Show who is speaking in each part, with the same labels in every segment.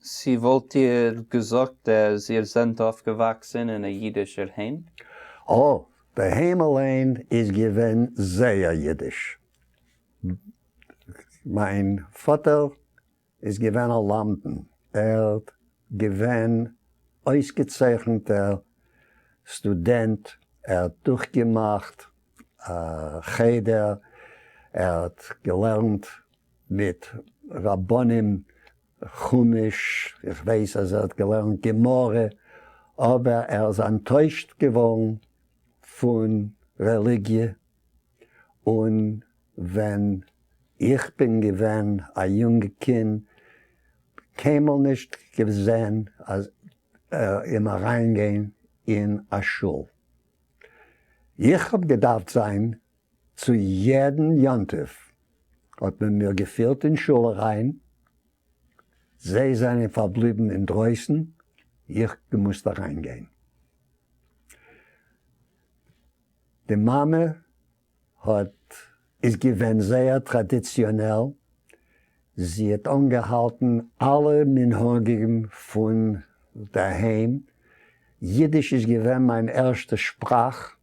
Speaker 1: צי וואלט איר געזאגט אז איר זענט אויפגעוואקסן אין א אידישער היים?
Speaker 2: אה, די היים אליין איז געווען זייער אידיש. מיין פאטער איז געווען א למדן, ער האט געווען אויסגעצייכנטער סטודענט, ער האט דורכגעמאכט חדר, ער האט געלערנט מיט רבנים חומש, איך ווייס אז ער האט געלערנט גמרא, אבער ער איז אנטוישט געווארן פון רעליגיע, און ווען איך בין געווען א יונג קינד קיינמאל נישט געזען אז אים אריינגיין אין א שול. איך האב געדארפט זיין צו יעדן יום טוב האט מען מיר געפירט אין שול אריין, זיי זענען פארבליבן אינדרויסן, איך געמוזט אריינגיין. די מאמע האט איז געווען זייער טראדיציאנעל, זי האט אנגעהאלטן אלע מנהגים פון דערהיים, אידיש איז געווען מיין ערשטע שפראך,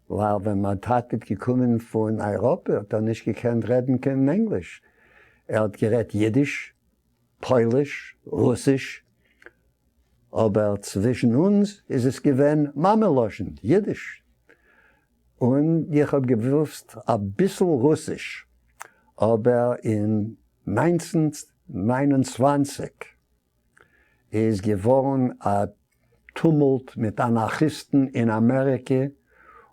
Speaker 2: ווייל ווען מיין טאטע איז געקומען פון אייראפע האט ער נישט געקענט רעדן קיין ענגליש, ער האט גערעדט אידיש, פויליש, רוסיש, אבער צווישן אונז איז עס געווען מאמע לשון, אידיש, און איך האב געוואוסט אביסל רוסיש, אבער אין 1929 איז געווארן א טומולט מיט אנארכיסטן אין אמעריקע,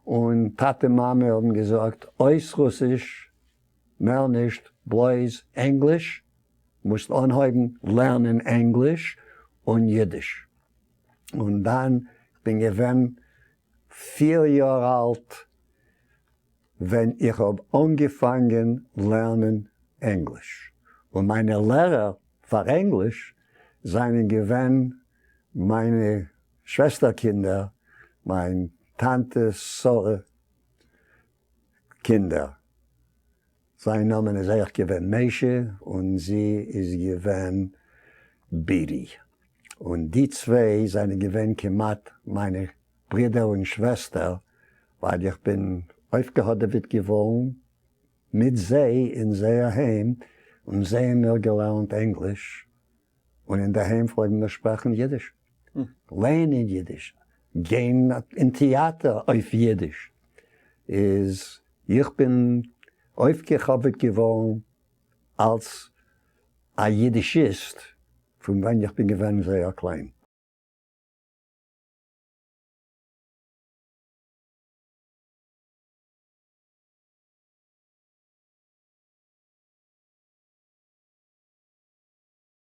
Speaker 2: און טאטע מאמע האבן געזאגט אויס רוסיש, מער נישט, בלויז ענגליש, מוזט אנהויבן לערנען ענגליש און אידיש. און דאן כ'בין געווען פיר יאר אלט ווען איך האב אנגעפאנגען לערנען ענגליש, און מיינע לערער פאר ענגליש זענען געווען מיינע שוועסטער קינדער, מיין טאנטע שרה קינדער. זיין נאמען איז אויך געווען משה און זי איז געווען בירי, און די צוויי זענען געווען כמעט מיינע ברידער און שוועסטער, ווייל איך בין אויפגעהאדעוועט געווארן מיט זיי אין זייער היים, און זיי האבן מיר געלערנט ענגליש, און אינדערהיים פלעגן מיר שפרעכן אידיש, לייענען אידיש, גיין אין טעאטער אויף אידיש, איז איך בין אויפגעכאוועט געווארן אלס א אידישיסט פון ווען איך בין געווען זייער קליין.